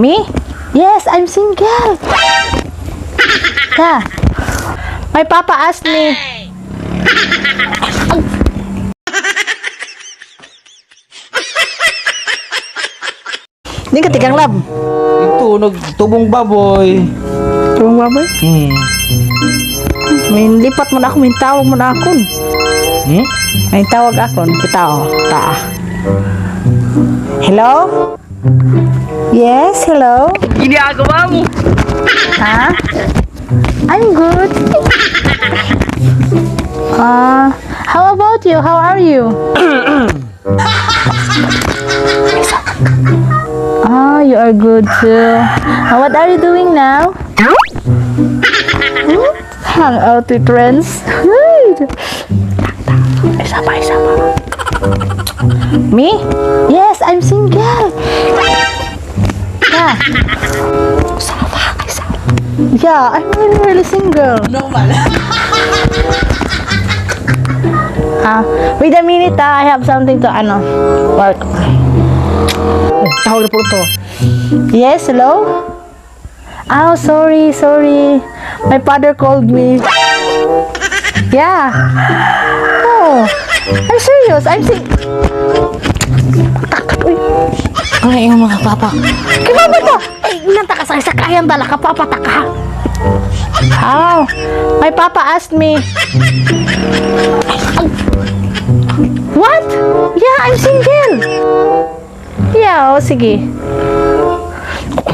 Me? Yes, I'm single. Yeah. My papa asked me. Hindi ka tigang lab. Ito, nagtubong baboy. Tulong baboy? Hmm. May lipat mo na ako, may tawag mo na ako. Hmm? May tawag ako, kita oh, taa. Hello? Yes, hello? Ginagawa mo. Ha? I'm good. How about you? How are you? Ah, you are good too. What are you doing now? Hmm? Hang out with friends. Right. Isa pa, isa pa. Me? Yes, I'm single. Yeah. Sama, isa. Yeah, I'm really, really single. Normal. Ah, wait a minute ah, I have something to ano, work. Oh, tawag na po ito. Yes, hello? Oh, sorry, sorry. My father called me. Yeah. Oh, I'm serious. I'm sing... Uy, Ano yung mga papa? kay papa to! Ay, nanta ka sa sakayan tala ka, papa ta ka. Oh, my papa asked me. What? Yeah, I'm single. Yeah, oh, sige.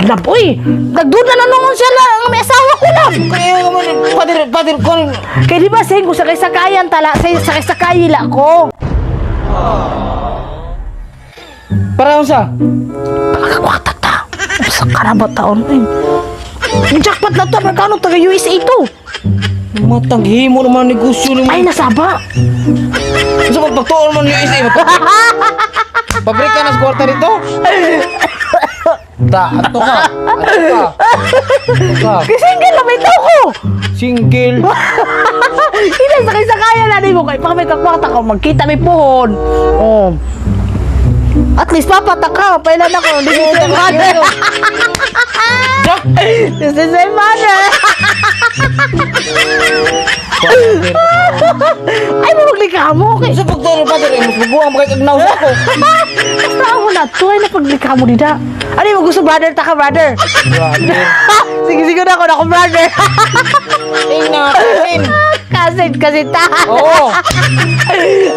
Lab, uy! Nagduda na naman siya lang. May asawa ko lang. Kaya nga man, pader, pader, kon. Kaya di ba, sing, kung sakay-sakayan tala, sakay-sakay la ko. Para sa? Pagkakwata ta. Sa karabat taon, eh. Yung jackpot na to, magkano taga USA to? Matang himo naman negosyo naman. Ay, nasaba. Sa pagpagtuon man yung isa, pabrika na sa kwarta rito. Ta, ato ka. Ato ka. Ato ka. Kasi single na may tao ko. Single. Ina, sakay-sakayan na mo kay pag may kakwata ka, magkita may puhon. Oh. At least papata ka, pailan ako. This is my mother. Jack! This is my mother. Ay, maglika mo. Kay Sa pagtuon pader, eh, mas maguwang mo kay kagnaw sa ako. basta mo na to, ay napaglika mo dida. Ano yung gusto, brother? Taka, brother. Brother. Sige, sige na ako na ako, brother. Ing na, cousin. Cousin, kasi ta. Oo.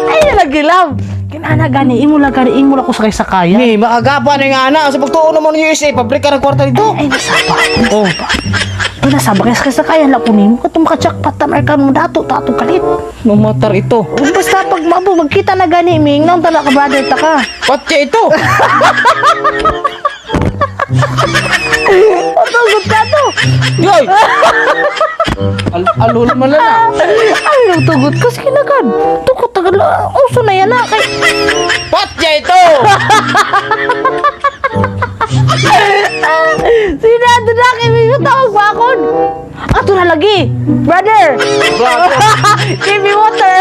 Ay, nalagilab. Kinana gani, imo lang gani, imo lang ko sakay sakaya. Ni, makagapa na yung ana. Sa pagtuon naman yung USA, pabrika ng kwarta dito. Ay, nasaba. Oh. Ay, nasaba. Kaya sakay sakaya lang ko nimo. Katong maka-jackpot ta, Amerikano mo dato, tato kalit. Mamatar ito. Basta pag mabo, magkita na gani, ming, nang tala ka, brother, ta ka. Patya ito. Patugot ka to. Yoy! Alul man lang na. Ay, nagtugot ka, sige na kan. Tukot, tagal, uso na yan na. Kay, Patya ito! sinado na, kay may tawag pa akon. Ato na lagi, brother. Brother. Give me water.